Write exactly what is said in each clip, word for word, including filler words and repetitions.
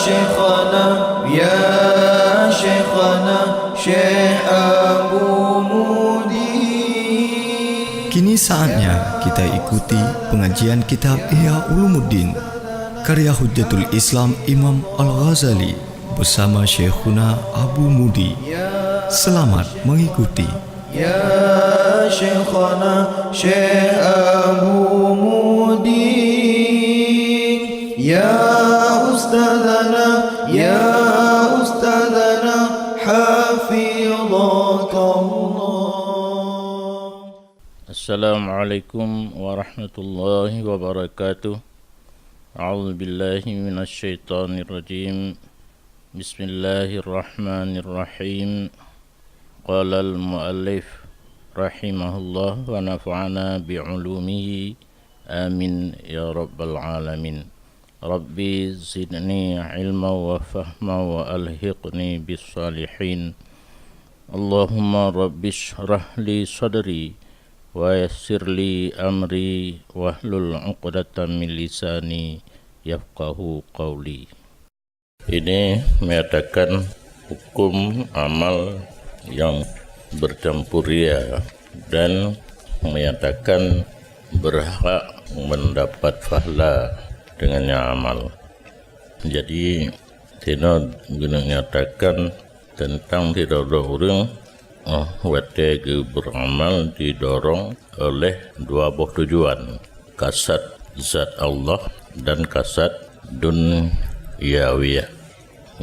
Syekhana, ya Syekhana, Syekh Abu Mudi. Kini saatnya kita ikuti pengajian kitab Ihya Ulumuddin, karya Hujjatul Islam Imam Al-Ghazali bersama Syekhuna Abu Mudi. Selamat mengikuti. Ya Syekhana, Syekh Abu Mudi. Ya Ustadzana, ya Ustadzana, hafidhakallah. Assalamualaikum warahmatullahi wabarakatuh. A'udzubillahi minasyaitonirrajim. Bismillahirrahmanirrahim. Qalal muallif rahimahullah wa nafa'ana bi ulumihi. Amin ya rabbal alamin. Rabbi zidni ilma wa fahma wa alhiqni bis salihin. Allahumma rabbi shrah li sadri wa yassir li amri wahlul 'uqdatam min lisani yafqahu qawli. Ini menyatakan hukum amal yang bercampur ria dan menyatakan berhak mendapat pahala dengannya amal. Jadi, sinoe geuneuk nyatakan teuntang sidroe-droe ureuëng, eh, watée geuh beuramal didorong oleh dua boh tujuan, kasad zat Allah dan kasad dunyawiyah.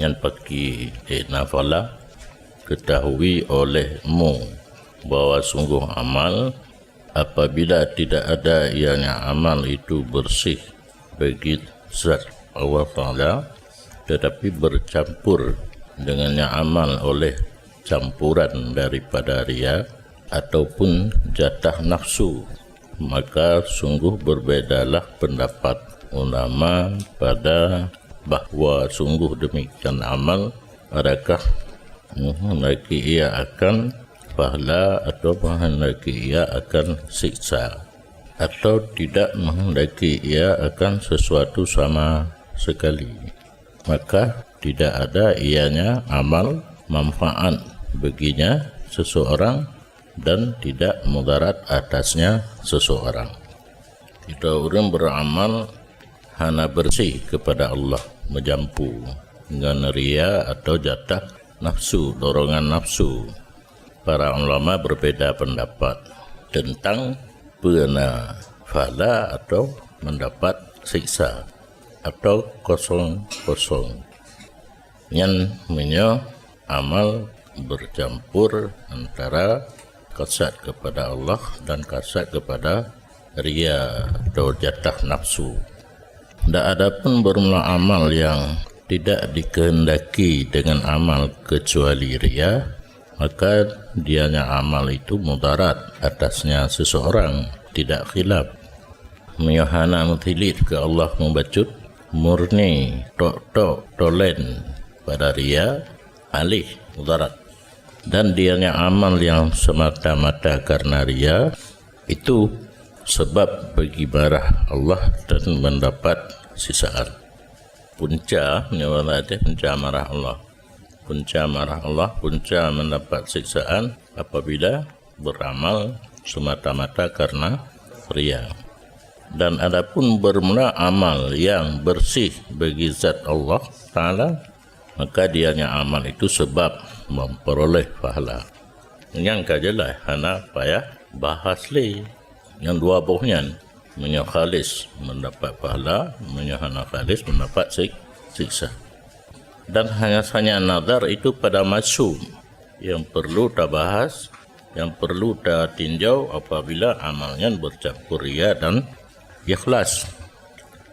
Nyan paki, eh, nafala, ketahui olehmu bahwa sungguh amal, apabila tidak ada ianya amal itu bersih bagi zat Allah Ta'ala, tetapi bercampur dengannya amal oleh campuran daripada ria ataupun jatah nafsu, maka sungguh berbedalah pendapat ulama pada bahwa sungguh demikian amal, adakah menghendaki ia akan pahala atau menghendaki ia akan siksa, atau tidak menghendaki ia akan sesuatu sama sekali. Maka tidak ada ianya amal manfaat baginya seseorang dan tidak mudarat atasnya seseorang. Kita ureuëng beramal hana bersih kepada Allah, meujampu ngon ria atau jatah nafsu, dorongan nafsu. Para ulama berbeda pendapat tentang peue na pahala atau mendapat siksa atau kosong-kosong. Nyan meunyoe amal bercampur antara kasad kepada Allah dan kasad kepada ria atau jatah nafsu. Dan adapun bermula amal yang tidak dikehendaki dengan amal kecuali ria, maka dianya amal itu mudarat atasnya seseorang, tidak khilaf. Meunyoe hana meusilit keu Allah mubacut, murni, tok-tok, tolen pada ria, aléh mudarat. Dan dianya amal yang semata-mata karena ria, itu sebab bagi marah Allah dan mendapat siksaan. Punca, meunyoe bahasa Aceh, punca marah Allah. Punca marah Allah, punca mendapat siksaan apabila beramal semata-mata karena ria. Dan adapun bermula amal yang bersih bagi zat Allah Ta'ala, maka dianya amal itu sebab memperoleh pahala. Nyang ka jeulaih hana payah bahas lé. Nyang dua boh nyan, meunyoe khalis mendapat pahala, meunyoe hana khalis mendapat sik-, siksa. Dan hanya saja nazar itu pada masyub yang perlu tabahas, yang perlu tatinjau apabila amal nyan bercampur ria dan ikhlas.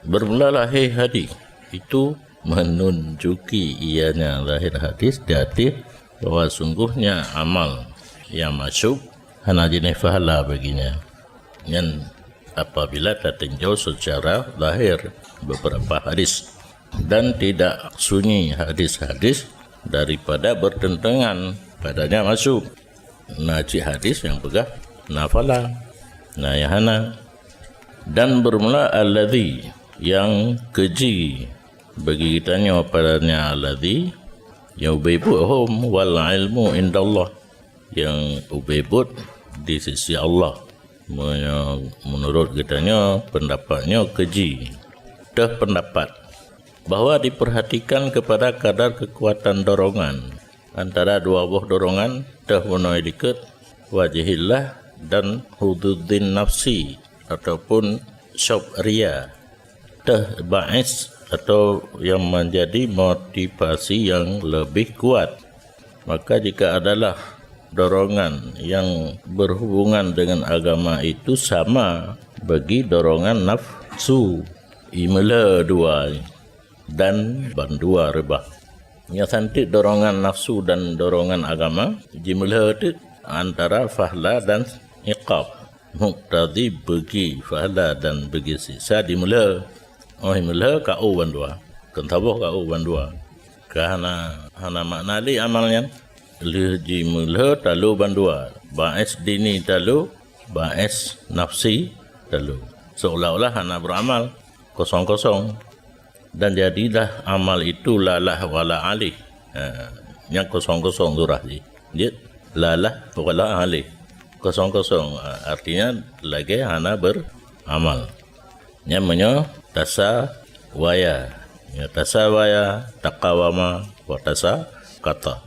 Bermula lahé hadis itu menunjuki ianya lahé hadis di ateueh bahwa sungguhnya amal yang masyub hana jinéh pahala baginya. Nyan apabila tatinjau secara lahé beberapa hadis dan tidak sunyi hadis-hadis daripada bertentangan padanya masyub. Na cit hadis nyang peugah na pahala, na nyang hana. Dan bermula alladzi, nyang keuji, Bagi geutanyoe padanya alladzi, nyang ubé buet hom, wal ilmu indallah, nyang ubé buet di sisi Allah. Meunyoe meunurot geutanyoe, pendapat nyoe keuji. Teuh pendapat bahwa diperhatikan kepada kadar kekuatan dorongan antara dua boh dorongan, teuh bunoe likot wajhillah dan hududdin nafsi ataupun syab ria, teuh ba'is atau yang menjadi motivasi yang lebih kuat. Maka jika adalah dorongan yang berhubungan dengan agama itu sama bagi dorongan nafsu, imeulhö dua dan bandua reubah. Nyoe santit dorongan nafsu dan dorongan agama jimeulhö teuk antara fahla dan iqab. Muktadi beugi fahla dan beugi siksa dimeulhö. Oh, imeulhö ka u bandua. Kon saboh ka u bandua. Ka hana, hana makna lé amal nyan. Lheueh jimeulhö talo bandua. Ba'is dini talo, ba'is nafsi talo. Seolah-olah hana beramal, kosong-kosong. Dan jadilah amal itu lalah wala alih. Ha, nyang kosong-kosong surah jih. Jeuet, lalah wala alih. Kosong-kosong, ha, artinya lagée hana beramal. Nyan meunyoe tasawaya. Ya, tasawaya, taqawama, wa tasaqata.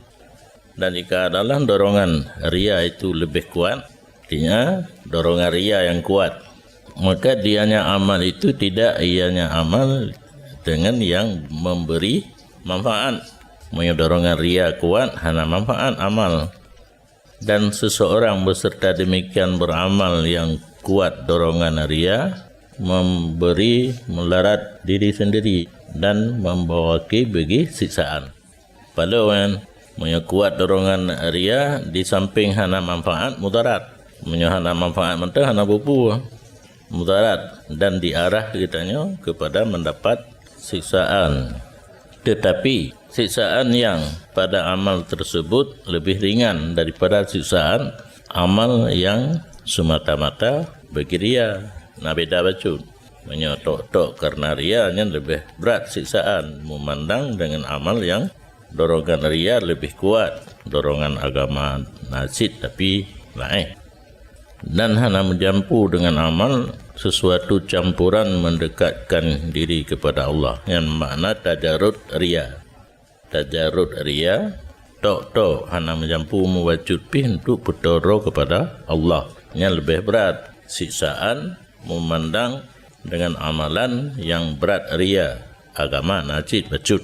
Dan jika adalah dorongan ria itu lebih kuat, artinya dorongan ria yang kuat, maka dianya amal itu tidak ianya amal dengan yang memberi manfaat. Meunyoe dorongan ria kuat, hana manfaat amal. Dan seseorang beserta demikian beramal yang kuat dorongan ria, memberi mudarat diri sendiri dan membawa ke bagi siksaan. Padahal, meunyoe kuat dorongan ria, di samping hana manfaat, mudarat. Meunyoe hana manfaat mantong, hana bubu, mudarat, dan diarah geutanyoe kepada mendapat siksaan. Tetapi, siksaan yang pada amal tersebut lebih ringan daripada siksaan amal yang semata-mata bagi ria. Na beda bacut. Meunyoe tok-tok karena ria, nyan leubeh brat siksaan meumandang dengan amal yang dorongan ria leubeh kuat, dorongan agama na cit tapi laén. Dan hana meujampu dengan amal sesuatu campuran mendekatkan diri kepada Allah, nyan makna tajarud ria. Tajarud ria, tok-tok hana meujampu mubacut pih untuk peutoro kepada Allah. Nyan leubeh brat siksaan meumandang dengan amalan yang brat ria, agama na cit bacut.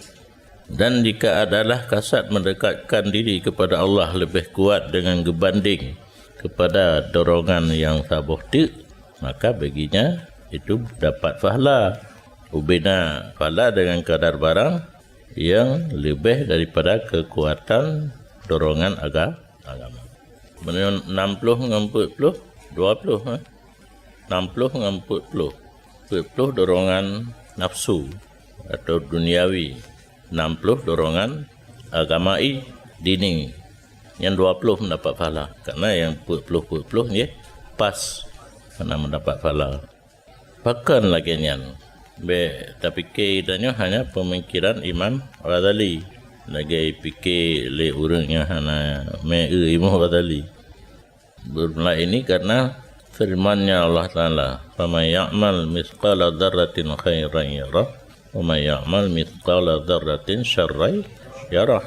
Dan jika adalah kasat mendekatkan diri kepada Allah leubeh kuat dengan geubanding kepada dorongan nyang saboh teuk, maka baginya itu dapat pahala. Ubena pahala dengan kadar barang yang leubeh daripada kekuatan dorongan aga-, agama. Meunyoe nam ploh ngon peuet ploh, dua ploh, eh? Nam ploh ngon peuet ploh. Peuet ploh dorongan nafsu atau duniawi. Nam ploh dorongan agamai, dini. Nyang dua ploh mendapat pahala. Karena nyang peuet ploh, peuet ploh nyoe pas hana mendapat pahala. Pakon lagée nyan? Bék tapike tanyoe hanya pemikiran Imam Ghazali. Lagée pike lé ureuëng nyang hana meu Imam Ghazali. Bermula ini karena firman-Nya Allah Taala, "Faman ya'mal mithqala dzarratin khairan yarah, wa man ya'mal mithqala dzarratin syarran yarah."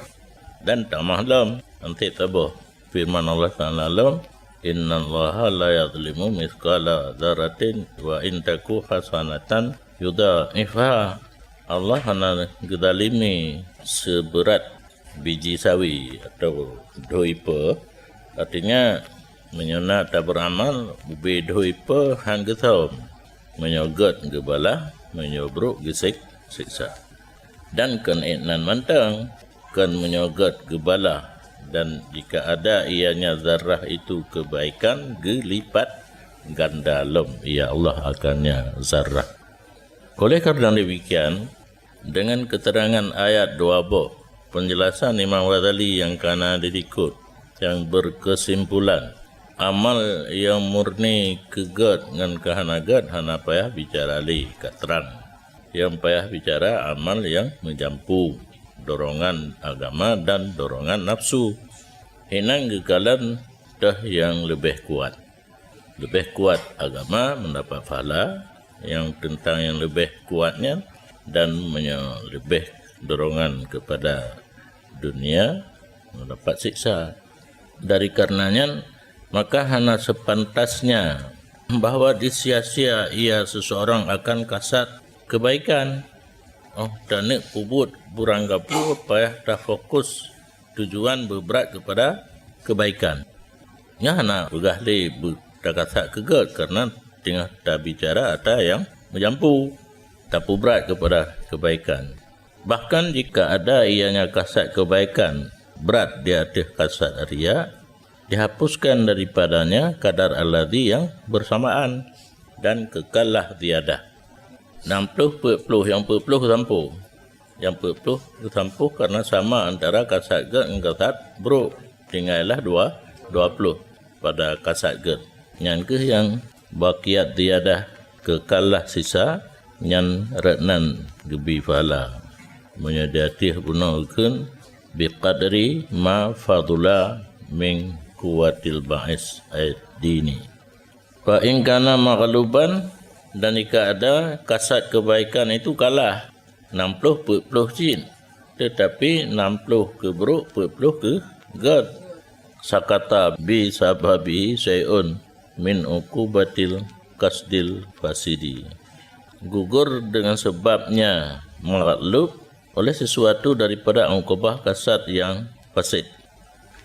Dan tamah lom, nanti taboh firman Allah Taala lom, "Innallaha la yadhlimu mithqala dzarratin wa in taku hasanatan yudha'ifha." Allah hana geudalimi seuberat biji sawi atau dhoe ipe. Artinya, meunyoe na taberamal, ubé dhoe ipe han geuthom. Meunyoe gét geubalah, meunyoe brok geusik-, siksa. Dan kon ék nan mantong, kon meunyoe gét geubalah, dan jika ada ianya zarah itu kebaikan, geulipat ganda lom, ya Allah, akannya zarah. Oleh karena demikian, dengan keterangan ayat dua boh, penjelasan Imam Ghazali nyang kana dilikot, nyang berkesimpulan, amal nyang murni keu gét ngon keu hana gét hana payah bicara lé, ka trang. Nyang payah bicara amal nyang meujampu dorongan agama dan dorongan nafsu. Hinan geukalon teuh nyang leubeh kuat. Leubeh kuat agama mendapat pahala, nyang teuntang nyang leubeh kuat nyan, dan meunyoe leubeh dorongan keupada dunia, mendapat siksa. Dari kareuna nyan, maka hana sepantasnya bahwa disia-sia ia seseorang akan kasat kebaikan. Oh, taneuk peubuet beurangkapeue payah tafokus tujuan beubrat keupada kebaikan. Nyan hana peugah lé beu-, takasat keu gét, kareuna teungoh tabicara atra nyang meujampu, tapeubrat keupada kebaikan. Bahkan jika ada ianya kasat kebaikan brat di ateueh kasat ria, dihapuskan daripadanya kadar alladzi yang bersamaan dan kekallah ziyadah. Nam ploh peuet ploh, nyang peuet ploh sampoe. Nyang peuet ploh sampoe kareuna sama antara kasat gét ngon kasat brok. Tinggai lah dua, dua ploh pada kasat gét. Nyan kheueh nyang baqiat ziyadah, kekallah sisa, nyan rot nan geubi pahala. Meunyoe di ateueh bunoe geukheun, "Biqadri ma fadula min quwwatil ba'is ad-dini." Fa in kana maghluban, dan jika ada kasat kebaikan itu kalah, nam ploh peuet ploh cit, teutapi nam ploh keu brok, peuet ploh keu gét. Sakata bi sababihi syai'un min uqubatil qasdil fasidi. Gugur dengan sebabnya maghlub oleh sesuatu daripada ukubah kasat yang fasid.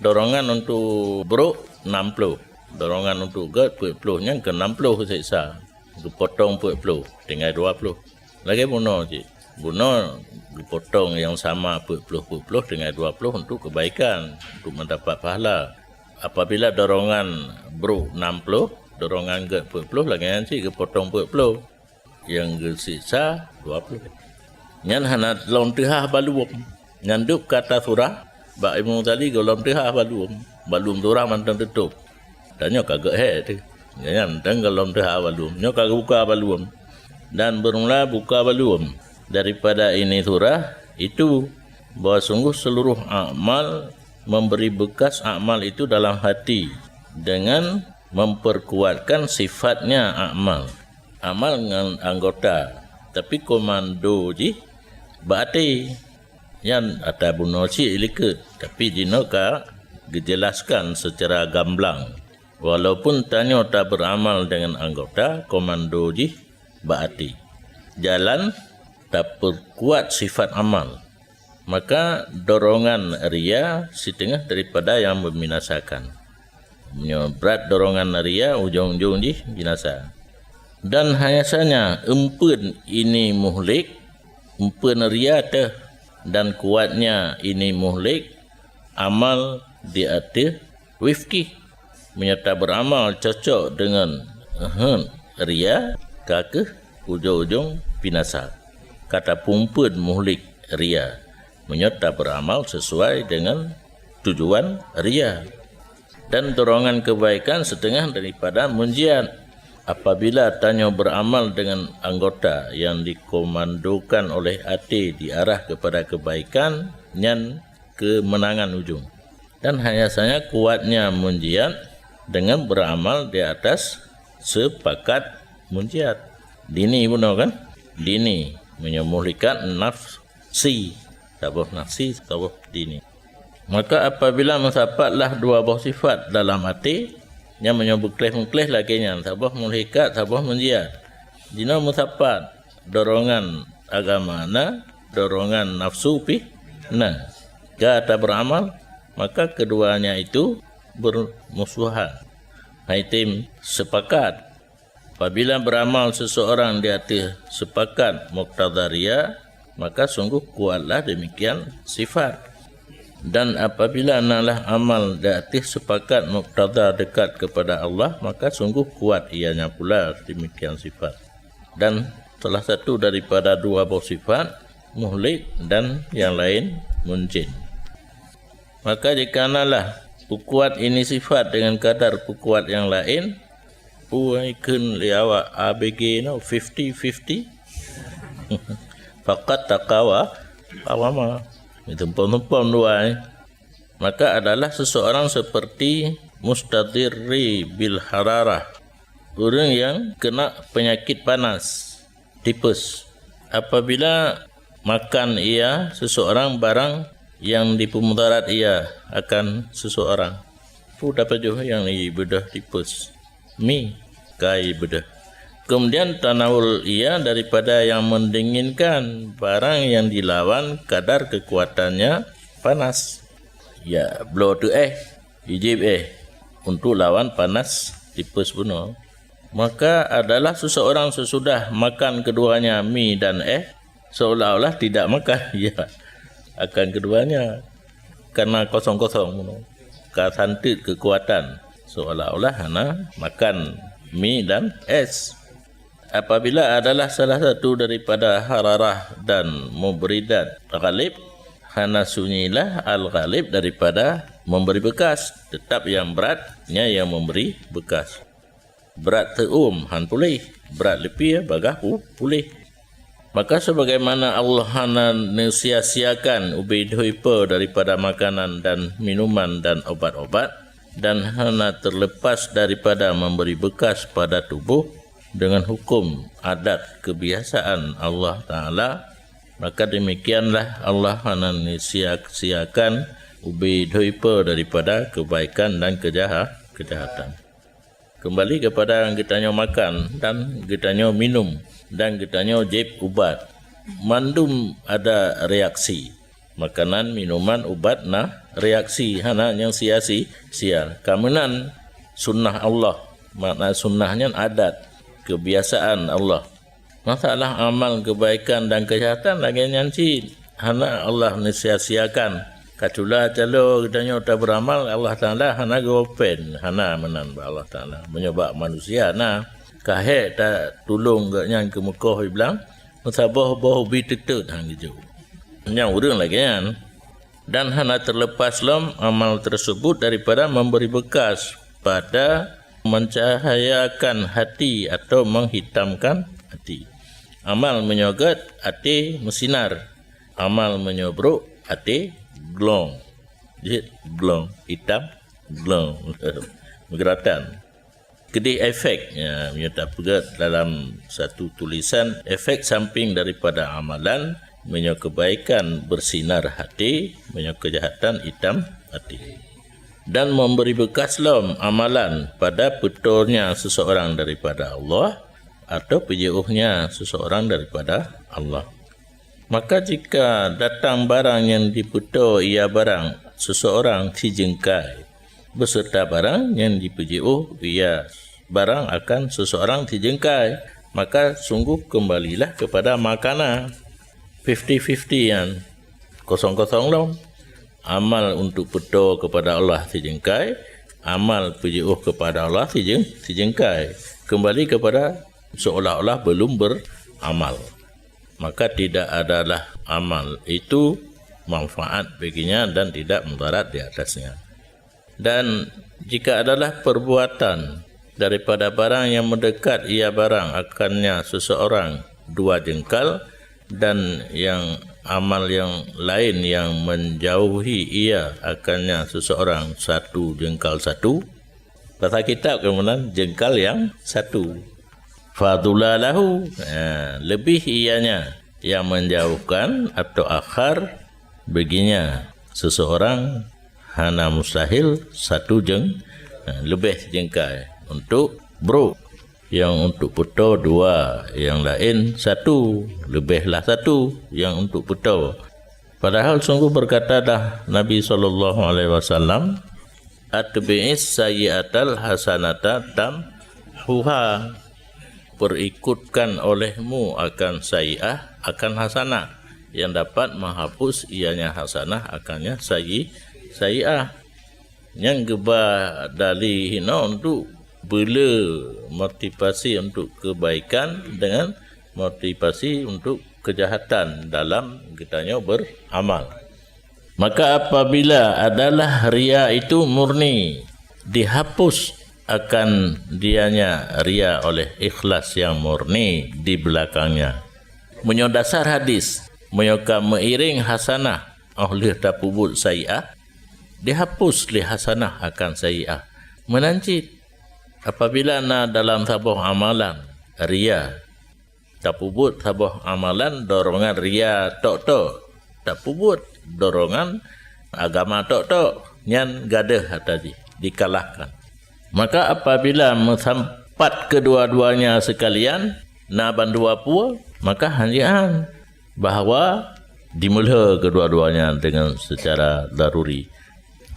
Dorongan untuk brok nam ploh, dorongan untuk gét peuet ploh, nyan keu nam ploh siksa. Geupotong peuet ploh, tinggai dua ploh. Lagée bunoe cit. Bunoe geupotong nyang sama peuet ploh, peuet ploh, tinggai dua ploh untuk kebaikan, untuk mendapat pahala. Apabila dorongan brok nam ploh, dorongan gét peuet ploh, lagée nyan cit geupotong peuet ploh. Nyang geusiksa dua ploh. Nyan hana lom teuhah baluem. Nyan dub kata surah bak Imam Ghazali gohlom teuhah baluem. Baluem surah mantong teutob. Dan nyoe ka gét hék teuh. Nyan mantong gohlom teuhah baluem. Nyoe ka geubuka baluem. Dan beurmula buka baluem daripada ini surah itu, bahwa sungguh seluruh amal memberi bekas amal itu dalam hati dengan memperkuatkan sifatnya amal. Amal ngon anggota, tapi komando jih bak até. Nyan atra bunoe cit likot, tapi jinoe ka geujelaskan secara gamblang. Walaupun tanyoe tabeuramal dengan anggota, komando jih bak até. Jalan tapeukuat sifat amal. Maka dorongan ria siteungoh daripada nyang membinasakan. Meunyoe brat dorongan ria, ujong-ujong jih binasa. Dan hanya saja eumpeuen ini muhlik, eumpeuen ria teuh, dan kuatnya ini muhlik, amal di ateueh wifqih. Meunyoe tabeuramal cocok deungon, ehem, ria, ka kheueh ujong-ujong binasa. Ka tapeueumpeuen muhlik ria, meunyoe tabeuramal sesuai deungon tujuan ria. Dan dorongan kebaikan siteungoh daripada munjiat. Apabila tanyoe beuramal deungon anggota nyang dikomandokan oleh até diarah kepada kebaikan, nyan keumeunangan ujong. Dan hanya saja kuatnya munjiat dengan beramal di atas sepakat munjiat. Dini bunoe kan? Dini, meunyoe muhlikat nafsi, saboh nafsi, saboh dini. Maka apabila meusapatlah dua boh sifat dalam até, nyan meunyoe beukléh-beukléh lagée nyan, saboh muhlikat, saboh munjiat. Jinoe meusapat, dorongan agama na, dorongan nafsu pih na. Ka tabeuramal, maka keduanya itu bermusuhan. Haitem sepakat. Apabila beramal seseorang di ateueh sepakat muqtada ria, maka sungguh kuatlah demikian sifat. Dan apabila nalah amal di ateueh sepakat muqtada dekat kepada Allah, maka sungguh kuat ianya pula demikian sifat. Dan salah satu daripada dua boh sifat, muhlik dan yang lain munjin. Maka jika nalah peukuat ini sifat dengan kadar peukuat yang lain, peue kheun lé awak A B G nyoe fifty fifty? Faqad taqawa qawama. Itu pom-pom dua, eh. Maka adalah seseorang seperti mustadhirri bil hararah, ureuëng yang kena penyakit panas, tipes. Apabila makan ia seseorang barang yang dipemudarat ia akan seseorang, peue tapajoh nyang ibeudôh tipes? Mi, kai beudôh. Kemudian tanawul ia daripada yang mendinginkan barang yang dilawan kadar kekuatannya panas. Ya, bloe teuk éh, ijép éh, untuk lawan panas tipes bunoe. Maka adalah seseorang sesudah makan keduanya mi dan éh, seolah-olah tidak makan, ya, akan keduanya. Karena kosong-kosong bunoe. Ka santeut kekuatan, seolah-olah hana makan mi dan es. Apabila adalah salah satu daripada hararah dan mubridat ghalib, hana sunyilah al-ghalib daripada memberi bekas. Tetap yang berat, nya yang memberi bekas. Berat teu'uem, han puléh. Berat leupie, bagaih pu-, puléh. Maka sebagaimana Allah hana neusia-siakan ubé dhoe ipe daripada makanan dan minuman dan obat-obat, dan hana terlepas daripada memberi bekas pada tubuh dengan hukum adat kebiasaan Allah Ta'ala, maka demikianlah Allah hana neusia-siakan ubé dhoe ipe daripada kebaikan dan kejaha-, kejahatan. Kembali kepada geutanyoe makan dan geutanyoe minum dan geutanyoe jieb ubat, mandum ada reaksi. Makanan, minuman, ubat na reaksi, hana nyang sia-si-, sia. Ka meunan sunnah Allah, makna sunnah nyan adat, kebiasaan Allah. Masalah amal kebaikan dan kejahatan lagée nyan cit, hana Allah neusia-siakan. Ka cula calo geutanyoe taberamal, Allah Taala hana geuopen, hana meunan bak Allah Taala. Meunyoe bak manusia na, ka hék tatulông geuh nyan keumeukoh iblang, meusaboh-boh ubé teutot han geujok. Nyang ureuëng lagée nyan. Dan hana terlepas lom amal tersebut daripada memberi bekas pada mencahayakan hati atau menghitamkan hati. Amal meunyoe gét, até meusinar. Amal meunyoe brok, até glong. Jeuet glong, itam glong. Meugeuratan. Keudeh efek, ya, meunyoe tapeugét dalam satu tulisan, efek samping daripada amalan, meunyoe kebaikan bersinar hati, meunyoe kejahatan hitam hati. Dan memberi bekas lom amalan pada peutonya seseorang daripada Allah atau peujiôhnya seseorang daripada Allah. Maka jika datang barang nyang jipeutoe ia barang seseorang sijeungkai, beserta barang nyang jipeujiôh ia barang akan seseorang sijeungkai, maka sungguh kembalilah kepada makana. Fifty fifty nyan, kosong-kosong lom. Amal untuk peutoe kepada Allah sijeungkai, amal peujiôh kepada Allah sijeung-, sijeungkai. Kembali kepada seolah-olah belum beramal. Maka tidak adalah amal itu manfaat baginya dan tidak mudarat di atasnya. Dan jika adalah perbuatan daripada barang yang mendekat ia barang akannya seseorang dua jengkal, dan yang amal yang lain yang menjauhi ia akannya seseorang satu jengkal satu, Bahasa kitab keumunan jengkal yang satu. Fadula lahu, ha, lebih ianya yang menjauhkan atau akhar baginya seseorang hana mustahil satu jeng-, ha, lebih jengkai untuk brok, yang untuk peutoe dua, yang lain satu, lebihlah satu yang untuk peutoe. Padahal sungguh berkata dah Nabi sallallahu alaihi wasallam, "Atbi'is sayyi'atal hasanata tamhuha." Perikutkan olehmu akan sayyi'ah, akan hasanah, yang dapat menghapus ianya hasanah akannya sayyi-, sayyi'ah. Nyang geuba dali hinoe untuk beule motivasi untuk kebaikan dengan motivasi untuk kejahatan dalam geutanyoe beramal. Maka apabila adalah ria itu murni, dihapus akan dianya ria oleh ikhlas yang murni di belakangnya. Meunyoe dasar hadis, Meunyoe ka meuiréng hasanah óh lheueh tapeubuet sai'ah, dihapus lé hasanah akan sai'ah. Meunan cit, apabila na dalam saboh amalan ria, tapeubuet saboh amalan dorongan ria tok-tok, tapeubuet dorongan agama tok-tok, nyan gadôh ata jih, dikalahkan. Maka apabila meusapat keudua-duanya seukalian, na bandua peue, maka hanjeuan bahwa dimeulhô keudua-duanya deungon seucara daruri.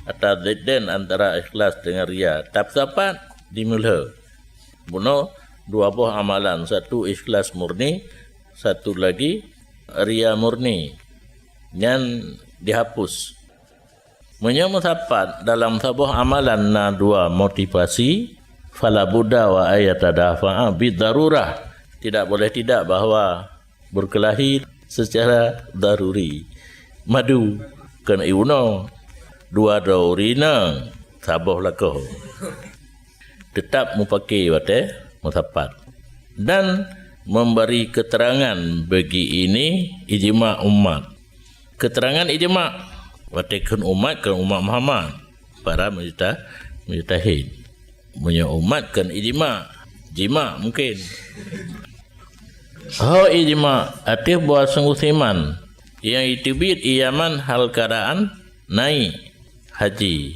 Ata ziddan antara ikhlas deungon ria, tapeusapat dimeulhô. Bunoe dua boh amalan, satu ikhlas murni, satu lagi ria murni. Nyan dihapus. Meunyoe meusapat dalam saboh amalan na dua motivasi, fala budda wa ayatadafa'a bid darurah. Tidak boleh tidak bahwa berkelahi secara daruri. Madu keuneuk iunoe, dua daruri na, saboh lakoe. Teutap mupake watée meusapat. Dan memberi keterangan bagi ini ijma umat. Keterangan ijma, watée kheun umat, kheun umat Muhammad, para mujta-, mujtahid. Meunyoe umat kheun ijma, jima mungkin. Ho ijma ateueh bahwa sungguh siman nyang jiteubiet i Yaman hal keadaan naik haji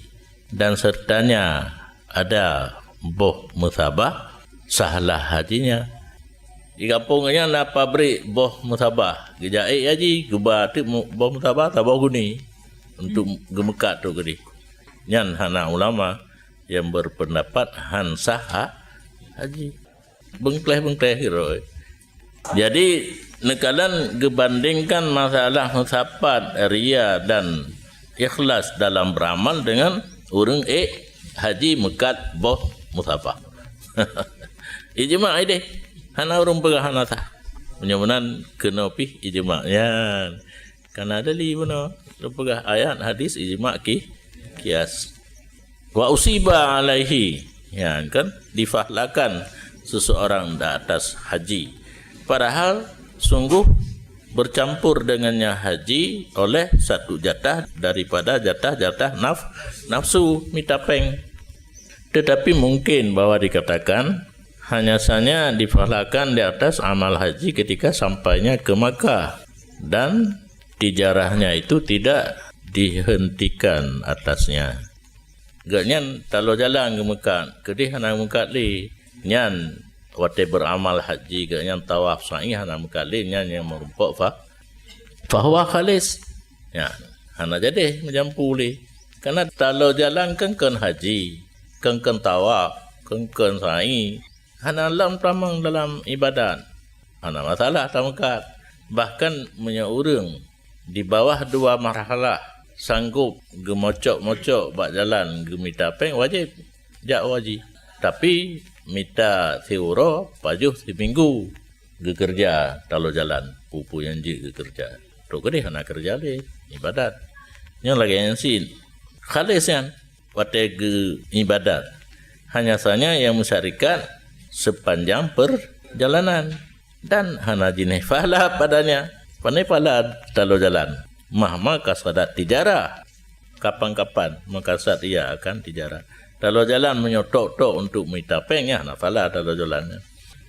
dan sertanya ada boh musabah, sahlah hajinya. Di gampông nyan na pabrik boh musabah, geujak ék haji, geuba teuk mu-, boh musabah saboh guni untuk geumeukat trok keudeh. Nyan hana ulama nyang berpendapat han sah ha-, haji. Beungkleh-beungkleh keudroe. Jadi, neukalon geubandingkan masalah meusapat, ria dan ikhlas dalam beuramal deungon ureuëng ék haji meukat boh musabah. Ijma ideh, hana ureuëng peugah hana sah. Meunyoe meunan keunoe pih ijma nyan. Kana dali bunoe, lôn peugah ayat, hadis, ijma, ki-, kias. Wa usiba alaihi, ya kan, difahlakan seseorang di atas haji. Padahal sungguh bercampur dengannya haji oleh satu jatah daripada jatah-jatah naf-, nafsu mita péng. Tetapi mungkin bahwa dikatakan hanya saja dipahlakan di atas amal haji ketika sampainya ke Makkah dan tijarahnya itu tidak dihentikan atasnya. Gobnyan taloe jalan geumeukat, keudeh hana meukat lé. Nyan watée beuramal haji gobnyan tawaf sa'i hana meukat lé, nyan nyang meurumpok fa-, fahuwa khalis. Ya, hana jadeh meujampu lé. Karena taloe jalan kan kon haji, kon-kon tawaf, kon-kon sa'i. Hana lom tamong dalam ibadat. Hana masalah tameukat. Bahkan meunyoe ureuëng di bawah dua marhalah sanggob geumocok-mocok bak jalan geumita péng, wajéb jak haji. Tapi mita siuroe pajoh siminggu geukeureuja taloe jalan, peue-peue nyang jeuet geukeureuja. Trok keudeh hana keureuja lé, ibadat. Nyoe lagée nyan cit. Khalis nyan watée geu ibadat. Hanya saja nyang meusyarikat sepanjang perjalanan dan hana jinéh pahala padanya. Pane pahala taloe jalan? Mahma kasadat tijarah. Kapan-kapan meukasadat ia akan tijarah. Taloe jalan meunyoe tok-tok untuk mita péng, nyan hana pahala taloe jalan.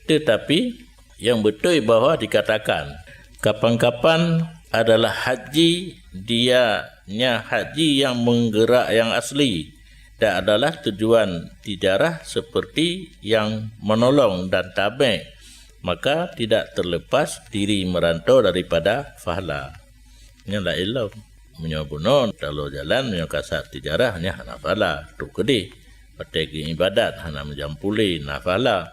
Tetapi yang beutôi bahwa dikatakan, kapan-kapan adalah haji, dianya haji yang menggerak yang asli, dan adalah tujuan tijarah seperti yang menolong dan tabek, maka tidak terlepas diri merantau daripada pahala. Nyan laén lom. Meunyoe bunoe taloe jalan, meunyoe kasat tijarah, nyan hana pahala. Trok keudeh, watée geuibadat hana meujampu lé, na pahala.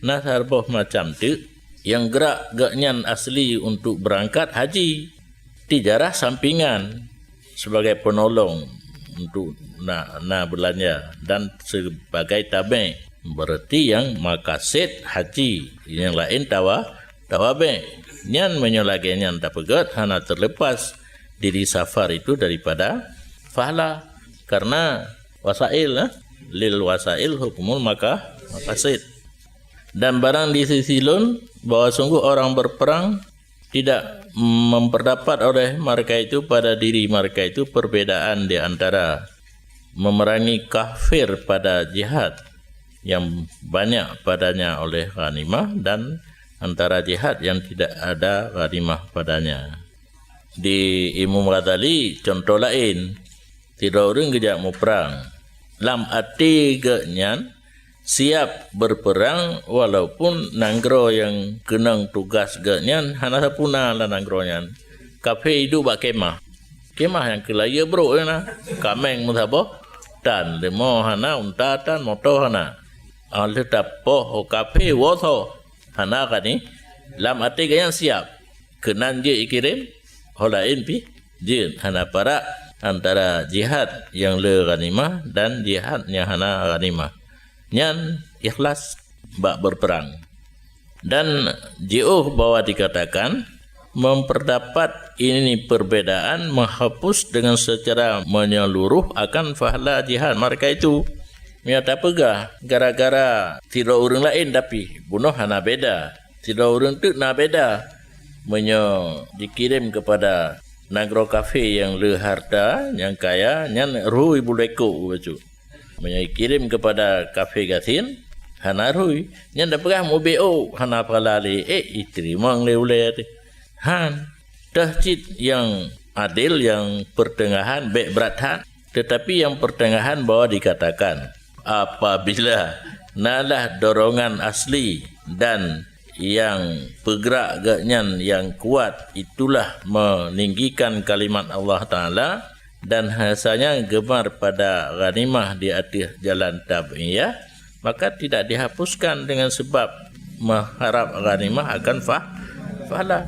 Na saboh macam teuk nyang gerak gobnyan asli untuk beurangkat haji. Tijarah sampingan sebagai penolong untuk na, na beulanja dan sebagai tabek. Berarti nyang makasid haji, nyang laén tawa-, tawabek. Nyan meunyoe lagée nyan tapeugét hana terlepas diri safar itu daripada pahala. Karena wasail, eh, lil wasail hukmul maka-, makasid. Dan barang di sisi lôn bahwa sungguh orang berperang Tidak memperdapat oleh mereka itu pada diri mereka itu perbedaan di antara memerangi kafir pada jihad yang banyak padanya oleh ghanimah dan antara jihad yang tidak ada ghanimah padanya. Di Imam Ghazali, contoh laén, sidroe ureuëng geujak muprang. Lam até geuh nyan siap berperang walaupun nanggroe nyang keunong tugas geuh nyan hana sapeue na lam nanggroe nyan. Kafé iduek bak kemah. Kemah nyang keu layée brok na, kaméng meusaboh tan, leumô hana, unta tan, moto hana. Óh lheueh tapoh kafé woe tho, hana gani, lam até geuh nyan siap. Keunan jeuet ikirém, ho laén pih jeuet, hana parak antara jihad nyang le ghanimah dan jihad nyang hana ghanimah. Nyan ikhlas bak berperang. Dan jiôh bahwa dikatakan, memperdapat ini perbedaan menghapus dengan secara menyeluruh akan pahala jihad mereka itu. Meunyoe tapeugah gara-gara sidroe ureuëng laén tapi bunoh hana beda, sidroe ureuëng teuk na beda. Meunyoe jikirém keupada nanggroe kafé nyang le harta, nyang kaya, nyan rhoi buleukok bacut. Meunyoe jikirém keupada kafé gasien, hana rhoi. Nyan tapeugah meubiôh, hana pahala lé, éh, iteurimong lé ulée teuh. Han, teuh cit nyang adil, nyang pertengahan bék brat that, tetapi nyang pertengahan bahwa dikatakan, apabila nalah dorongan asli dan nyang peugrak geuh nyan nyang kuat, itulah meninggikan kalimat Allah Taala, dan hasanya gemar pada ghanimah di ateueh jalan tabi'iyah, maka tidak dihapuskan dengan sebab mengharap ghanimah akan fah-, pahala.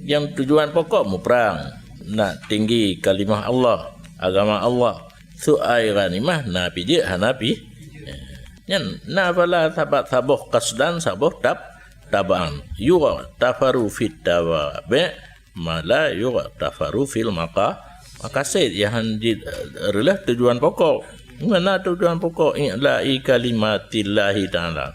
Yang tujuan pokok muprang, nak tinggi kalimah Allah, agama Allah. Su ai ghanimah na pih jeuet hana pih. Nyan na pahala sabat saboh qasdan, saboh tab-, tabaan. Yughtafaru fit tawabi' ma la yughtafaru fil maqa-, maqasid, nyang han ji-, reulah tujuan pokok. Mana tujuan pokok? I'la'i kalimatillahi ta'ala.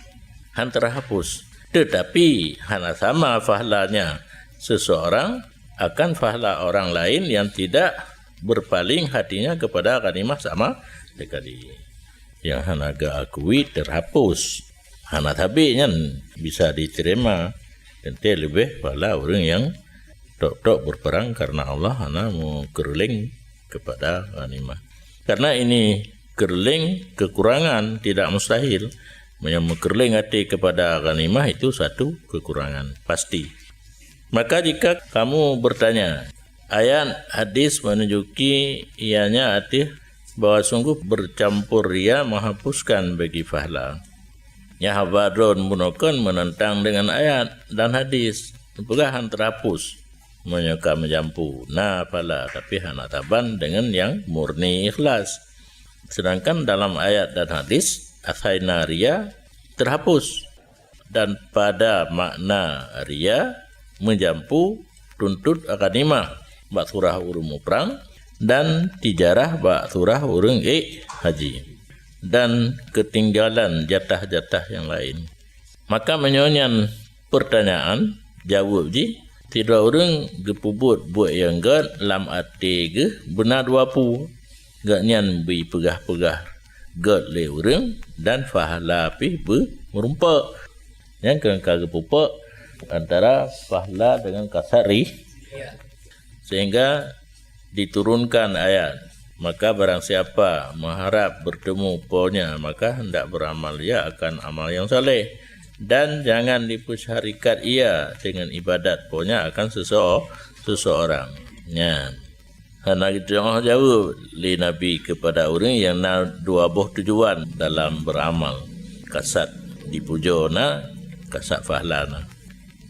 Han terhapus. Tetapi hana sama pahalanya seseorang akan pahala orang lain yang tidak berpaling hatinya kepada ghanimah sama sekali. Nyang hana geuakui terhapus. Hana sabé nyan bisa diterima. Teuntée leubeh pahala ureuëng nyang tok-tok berperang karena Allah hana meukeureuléng kepada ghanimah. Karena ini keureuléng kekurangan, tidak mustahil. Meunyoe meukeureuléng até kepada ghanimah itu satu kekurangan, pasti. Maka jika kamu bertanya, ayat hadis menunjuki ianya ateueh bahwa sungguh bercampur ria menghapuskan bagi pahala. Nyan haba droe bunoe kon menentang dengan ayat dan hadis. Peugah han terhapus. Meunyoe ka meujampu, na pahala, tapi hana saban dengan nyang murni ikhlas. Sedangkan dalam ayat dan hadis, asai na ria terhapus. Dan pada makna ria, meujampu tuntot ghanimah bak surah ureuëng muprang dan tijarah bak surah ureuëng ék haji, dan keutinggalan jatah-jatah nyang laén. Maka meunyoe nyan peurtanyaan, jaweueb jih, sidroe ureuëng geupeubuet buet nyang gét lam até geuh beuna dua peue. Gobnyan beujipeugah-peugah gét lé ureuëng dan pahala pih beu meurumpok. Nyan keuh ka geupeupok antara pahala deungon kasar ri, sehingga diturunkan ayat, "Maka barang siapa meuharab beurtemu Po nya, maka hendak beuramal ia akan amal nyang saleh, dan jangan dipeusyarikat ia deungon ibadat Po nya akan seuso-, seuseurang." Nyan. Hana geuteungoh jaweueb lé Nabi keupada ureuëng nyang na dua boh tujuan dalam beuramal, kasat jipujoe na, kasat pahala na.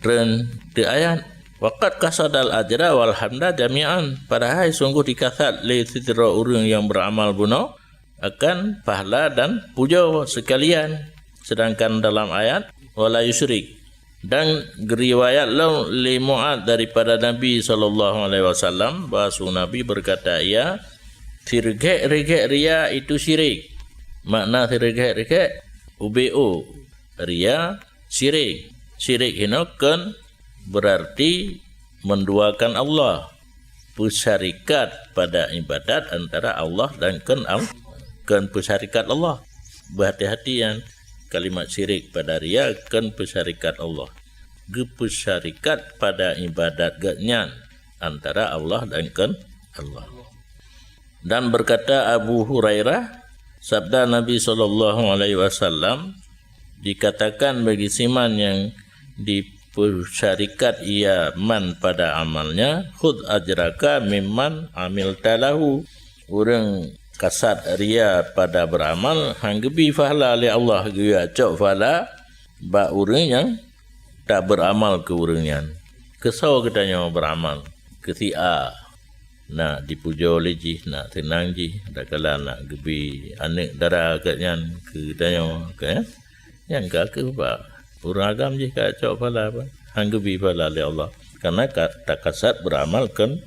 Treun teu ayat, "Wa qad qasadal ajra wal hamda jami'an," padahai sunggoh jikasat lé sidroe ureuëng nyang beuramal bunoe akan pahala dan pujoe seukalian. Seudangkan dalam ayat, "Wa la yusyrik," dan geuriwayat lom lé Mu'adz daripada Nabi sallallahu alaihi wasallam bahwa su Nabi beukata ia, "Sireugét-reugét ria itu syirik." Makna sireugét-reugét, ubé-o ria syirik. Syirik hinoe kon beurarti menduakan Allah, peusyarikat pada ibadat antara Allah dan kon Al-, kon peusyarikat Allah. Beuhati-hati nyan, kalimat syirik pada ria kon peusyarikat Allah. Geupeusyarikat pada ibadat Gobnyan antara Allah dan kon Allah. Dan berkata Abu Hurairah, sabda Nabi sallallahu alaihi wasallam, dikatakan bagi siman nyang dipeusyarikat ia man pada amalnya, "Khudz ajraka mimman amilta lahu." Ureuëng kasat ria pada beuramal, han geubi pahala lé Allah, geuyue cok pahala bak ureuëng nyang tak beuramal keu ureuëng nyan. Keusoe geutanyoe beuramal? Keu si A. Nak dipujoe lé jih, nak seunang jih, adakala nak geubi aneuëk dara geuhnyan keu geutanyoe, kan? Nyan ka keuh bak ureuëng agam jih ka cok pahala pun. Han geubi pahala lé Allah. Karena ka, takasat beuramal kan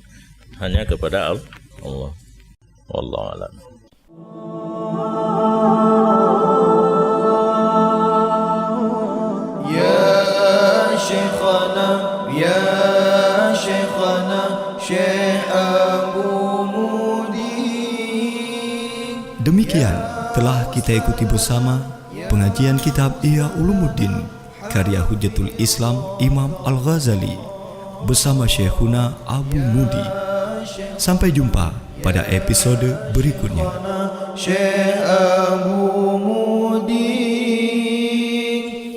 hanya kepada Al-, Allah. Wallahu a'lam. Ya Syekhana, ya Syekhana, Syekh Abu Mudi. Demikian telah kita ikuti bersama pengajian kitab Ihya Ulumuddin karya Hujjatul Islam Imam Al-Ghazali bersama Syekhuna Abu Mudi. Sampai jumpa pada episode berikutnya. Syekh Abu Mudi,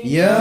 ya